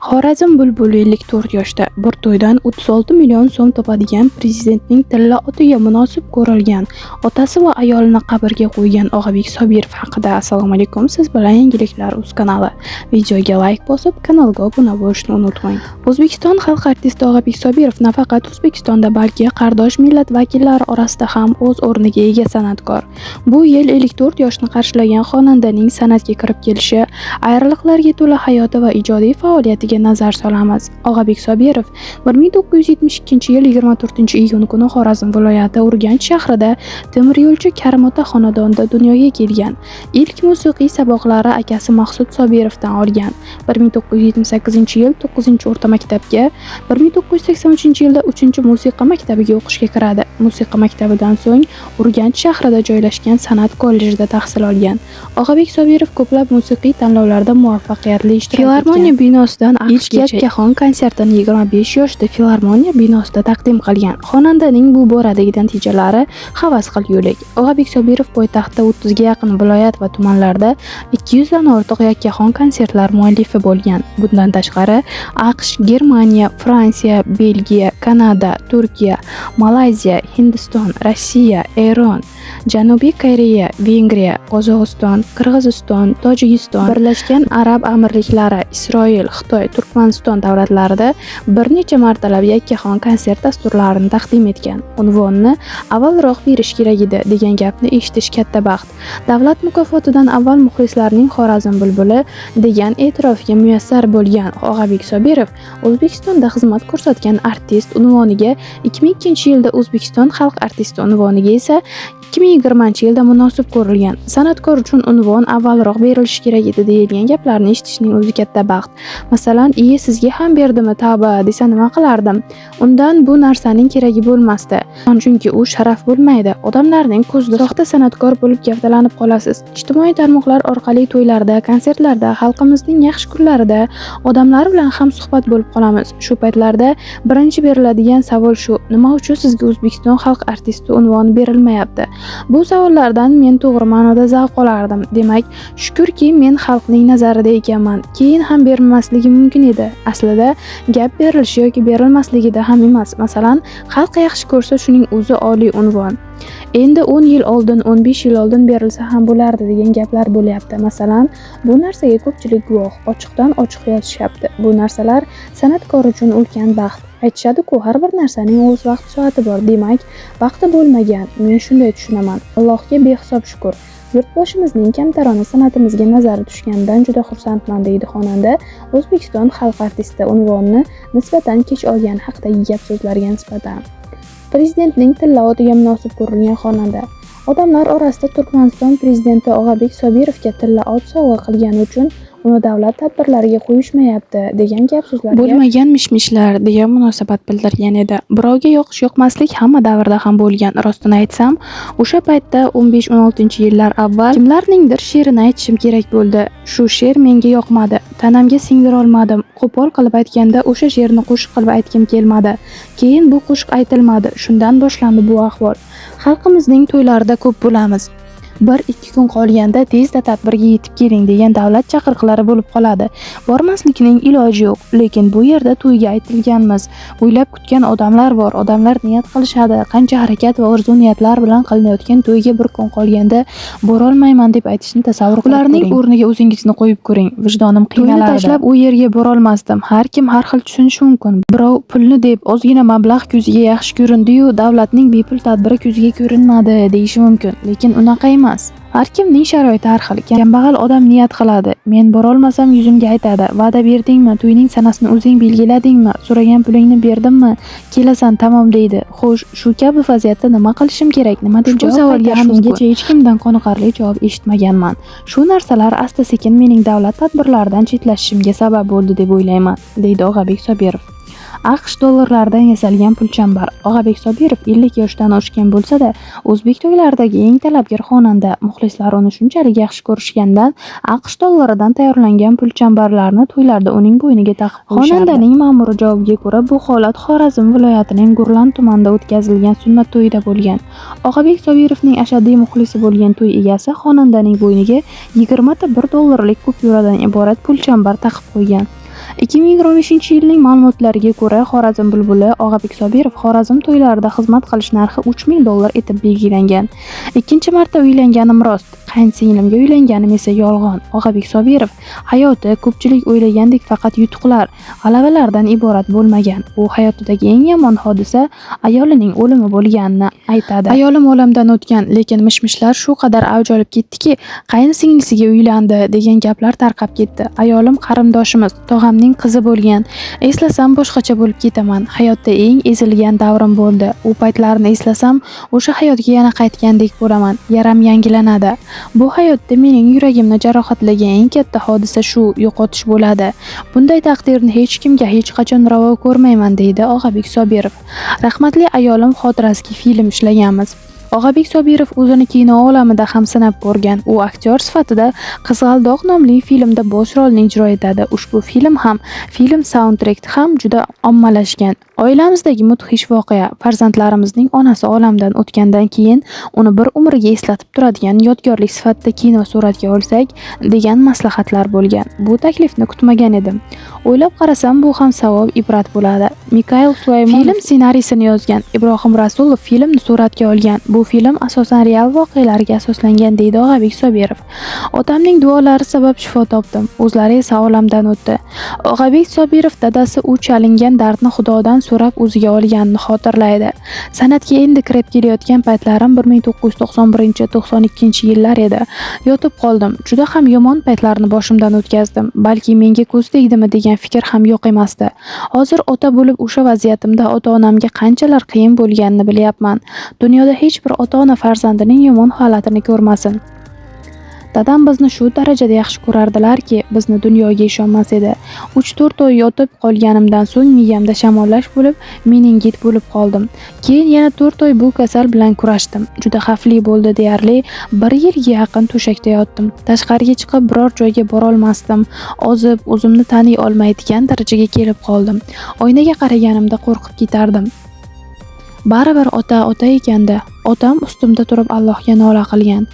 Xorazm bulbuli 54 yoshda, bir to'ydan 36 million so'm topadigan prezidentning tilla otiga munosib ko'rilgan otasi va ayolini qabrga qo'ygan Og'abek Sobirov haqida. Assalomu alaykum, siz bilan Yangiliklar uz kanali. Videoga layk bosib, kanalga obuna bo'lishni unutmang. O'zbekiston xalq artisti Og'abek Sobirov nafaqat O'zbekistonda, balki qardosh millat vakillari orasida ham o'z o'rniga ega san'atkor. Bu yil 54 yoshni qarshilagan xonandaning san'atga kirib kelishi, ayriliqlarga to'la hayoti va ijodiy faoliyatiga nazar solamiz. Og'abek Sobirov 1972-yil 24-iyun kuni Xorazm viloyati Urganch shahrida temiryo'lchi Karimota xonadonida dunyoga kelgan. Ilk musiqiy saboqlari akasi Maqsud Sobirovdan olgan. 1978-yil 9-o'rta maktabga, 1983-yilda 3-musiqa maktabiga o'qishga kiradi. Musiqa maktabidan so'ng Urganch shahrida joylashgan san'at kollejida tahsil olgan. Og'abek Sobirov ko'plab musiqiy tanlovlarda muvaffaqiyatli ishtirok etgan. Filarmoniya binosidan ilk yakkaxon konsertini 25 yoshida Filarmoniya binosida taqdim qilgan. Xonandaning bu boradagi natijalari havas qilgulik. Og'abek Sobirov poytaxtda 30 ga yaqin viloyat va tumanlarda 200 dan ortiq yakkaxon konsertlar muallifi bo'lgan. Bundan tashqari, AQSh, Germaniya, Fransiya, Belgiya, Kanada, Turkiya, Malayziya, Hindiston, Rossiya, Eron, Janubiy Koreya, Vengriya, Qozog'iston, Qirg'iziston, Tojikiston, Birlashgan Arab Amirliklari, Isroil, Xitoy, Turkmaniston davlatlarida bir necha martalab yakkaxon konsert dasturlarini taqdim etgan. Unvonni avvalroq berish kerak edi degan gapni eshitish katta baxt. Davlat mukofotidan avval muxlislarning Xorazm bulbuli degan e'tirofiga muyassar bo'lgan Og'abek Sobirov O'zbekistonda xizmat ko'rsatgan artist unvoniga 2002-yilda, O'zbekiston xalq artisti unvoniga esa 2020-yilda munosib ko'rilgan. San'atkor uchun unvon avvalroq berilishi kerak edi deyilgan gaplarni eshitishning o'zi katta baxt. Masalan, "Iye, sizga ham berdimi, tavba" desa nima qilardim? Undan bu narsaning keragi bo'lmasdi. Chunki u sharaf bo'lmaydi. Odamlarning ko'zida soxta san'atkor bo'lib gavdalanib qolasiz. Ijtimoiy tarmoqlar orqali to'ylarda, konsertlarda, xalqimizning yaxshi kunlarida odamlar bilan ham suhbat bo'lib qolamiz. Shu paytlarda birinchi beriladigan savol shu: nima uchun sizga O'zbekiston xalq artisti unvoni berilmayapti? Bu savollardan men to'g'ri ma'noda zavq olardim. Demak, shukurki, men xalqning nazarida ekanman. Keyin ham berilmasligi mumkin edi. Aslida gap berilishi yoki berilmasligida ham emas. Masalan, xalq yaxshi ko'rsa, shuning o'zi oliy unvon. Endi 10 yil oldin, 15 yil oldin berilsa ham bo'lardi degan gaplar bo'lyapti. Masalan, bu narsaga ko'pchilik guvoh, ochiqdan ochiq yozishyapti. Bu narsalar san'atkor uchun ulkan baxt. Aytishadi-ku, har bir narsaning o'z vaqti soati bor. Demak, vaqti bo'lmagan. Men shunday tushunaman. Allohga behisob shukur. Yurtboshimizning kamtarona san'atimizga nazari tushganidan juda xursandman, deydi xonanda O'zbekiston xalq artisti unvonini nisbatan kech olgani haqidagi gap so'zlarga nisbatan. Prezidentning tilla otiga munosib ko'rilgan xonanda. Odamlar orasida Turkmaniston prezidenti Og'abek Sobirovga tilla ot sovg'a qilgani uchun uni davlat tadbirlariga qo'yishmayapti degan gap so'zlarga bo'lmagan mishmishlar degan munosabat bildirgan edi. Birovga yoqish yoqmaslik hamma davrda ham bo'lgan. Rostini aytsam, o'sha paytda 15-16 yillar avval kimlarningdir she'rini aytishim kerak bo'ldi. Shu she'r menga yoqmadi. Tanamga singdirolmadim. Qo'pol qilib aytganda, o'sha she'rni qo'shiq qilib aytgim kelmadi. Keyin bu qo'shiq aytilmadi. Shundan boshlandi bu ahvol. Xalqimizning to'ylarida ko'p bo'lamiz. 1-2 kun qolganda tezda tadbirga yetib keling degan davlat chaqiriqlari bo'lib qoladi. Bormaslikning iloji yo'q. Lekin bu yerda to'yga aytilganmiz. O'ylab kutgan odamlar bor. Odamlar niyat qilishadi. Qancha harakat va orzu niyatlar bilan qilinayotgan to'yga bir kun qolganda borolmayman deb aytishni tasavvur qilib Ularning ko'ring. O'rniga o'zingizni qo'yib ko'ring. Vijdonim To'yni qiynalardi. tashlab u yerga borolmasdim. Har kim har xil tushunishi mumkin. Birov pulni deb ozgina mablag' ko'ziga yaxshi ko'rindi-yu, davlatning bepul tadbiri ko'ziga ko'rinmadi deyishi mumkin. Lekin unaqa emas. Har kimning sharoiti har xil. Kambag'al odam niyat qiladi. Men borolmasam, yuzimga aytadi. Va'da berdingmi? To'yning sanasini o'zing belgiladingmi? So'ragan pulingni berdimmi? Kelasan, tamom deydi. Xo'sh, shu kabi vaziyatda nima qilishim kerak? Nima deb Ushbu javob savolga qaytarishim hanuzgacha mumkin? Hech kimdan qoniqarli javob eshitmaganman. Shu narsalar asta-sekin mening davlat tadbirlaridan chetlashishimga sabab bo'ldi deb o'ylayman, deydi Og'abek Sobirov. AQSh dollarlaridan yasalgan pulchambar. Og'abek Sobirov 50 yoshdan oshgan bo'lsa-da, o'zbek to'ylaridagi eng talabgor xonanda. Muxlislar uni shunchalik yaxshi ko'rishgandan AQSh dollaridan tayyorlangan pulchambarlarni to'ylarda uning bo'yniga taqib qo'yishardi. Xonandaning ma'muriy javobiga ko'ra, bu holat Xorazm viloyatining Gurlan tumanida o'tkazilgan sunnat to'yida bo'lgan. Og'abek Sobirovning ashaddiy muxlisi bo'lgan to'y egasi xonandaning bo'yniga 20 ta 1 dollarlik kupyuradan iborat pulchambar taqib qo'ygan. 2025-yilning ma'lumotlariga ko'ra, Xorazm bulbuli Og'abek Sobirov Xorazm to'ylarida xizmat qilish narxi $3000 etib belgilangan. Ikkinchi marta uylanganim rost, qaynsinglimga uylanganim esa yolg'on. Og'abek Sobirov hayoti ko'pchilik o'ylagandek faqat yutuqlar, g'alabalardan iborat bo'lmagan. U hayotidagi eng yomon hodisa ayolining o'limi bo'lganini aytadi. Ayolim olamdan o'tgan, lekin mish-mishlar shu qadar avj olib ketdiki, qaynsinglisiga uylandi degan gaplar tarqab ketdi. Ayolim qarindoshimiz, tog'amning qizi bo'lgan. Eslasam boshqacha bo'lib ketaman. Hayotda eng ezilgan davrim bo'ldi. U paytlarni eslasam, o'sha hayotga yana qaytgandek bo'laman. Yaram yangilanadi. Bu hayotda mening yuragimni jarohatlagan eng katta hodisa shu yo'qotish bo'ladi. Bunday taqdirni hech kimga hech qachon ravo ko'rmayman, deydi Og'abek Sobirov. Rahmatli ayolim xotirasiga film ishlaganmiz. Og'abek Sobirov o'zini kino olamida ham sinab ko'rgan. U aktyor sifatida Qizg'aldoq nomli filmda bosh rolni ijro etadi. Ushbu film ham, film saundtreki ham juda ommalashgan. Oilamizdagi mudhish voqea, farzandlarimizning onasi olamdan o'tgandan keyin uni bir umrga eslatib turadigan yodgorlik sifatida kino suratga olsak degan maslahatlar bo'lgan. Bu taklifni kutmagan edim. O'ylab qarasam, bu ham savob, ibrat bo'ladi. Mikail Sulaymonov film ssenariysini yozgan, Ibrohim Rasulov filmni suratga olgan. Bu film asosan real voqealarga asoslangan, deydi Og'abek Sobirov. Otamning duolari sabab shifo topdim, o'zlari esa olamdan o'tdi. Og'abek Sobirov dadasi u chalingan dardni Xudodan so'rab o'ziga olganini xotirlaydi. San'atga endi kirib kelayotgan paytlarim 1991-92 yillar edi. Yotib qoldim. Juda ham yomon paytlarni boshimdan o'tkazdim. Balki menga ko'z tegdimi degan fikr ham yo'q emasdi. Hozir ota bo'lib o'sha vaziyatimda ota-onamga qanchalar qiyin bo'lganini bilyapman. Dunyoda hech bir ota-ona farzandining yomon holatini ko'rmasin. Dadam bizni shu darajada yaxshi ko'rardilarki, bizni dunyoga ishonmas edi. 3-4 oy yotib qolganimdan so'ng miyamda shamollash bo'lib, meningit bo'lib qoldim. Keyin yana 4 oy bu kasal bilan kurashdim. Juda xavfli bo'ldi, deyarli bir yilga yaqin to'shakda yotdim. Tashqariga chiqib biror joyga borolmasdim. Ozib, o'zimni taniy olmaydigan darajaga kelib qoldim. Oynaga qaraganimda qo'rqib ketardim. Baribir ota ota ekanda. Otam ustimda turib Allohga nola qilgan.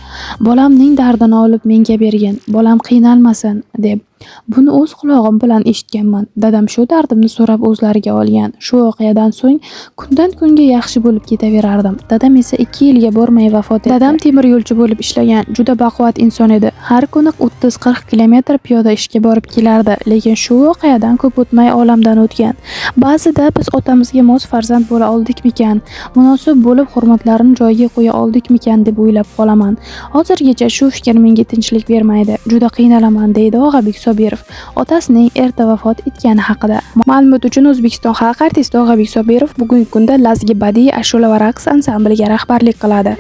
Bolamning dardini olib menga bergin, bolam qiynalmasin, deb. Buni o'z qulog'im bilan eshitganman. Dadam shu dardimni so'rab o'zlariga olgan. Shu voqeadan so'ng kundan kunga yaxshi bo'lib ketaverardim. Dadam esa 2 yilga bormay vafot etdi. Dadam temir yo'lchi bo'lib ishlagan, juda baquvvat inson edi. Har kuni 30-40 kilometr piyoda ishga borib kelardi, lekin shu voqeadan ko'p o'tmay olamdan o'tgan. Ba'zida biz otamizga mos farzand bo'la oldikmikan, munosib bo'lib hurmatlarini joyiga qo'ya oldikmikan deb o'ylab qolaman. Hozirgacha shu fikr menga tinchlik bermaydi. Juda qiynalaman, deydi Og'abek Sobirov otasining erta vafot etgani haqida. Ma'lumot uchun, O'zbekiston xalq artisti Og'abek Sobirov bugungi kunda Lazgi badiiy ashula va raqs ansambliga rahbarlik qiladi.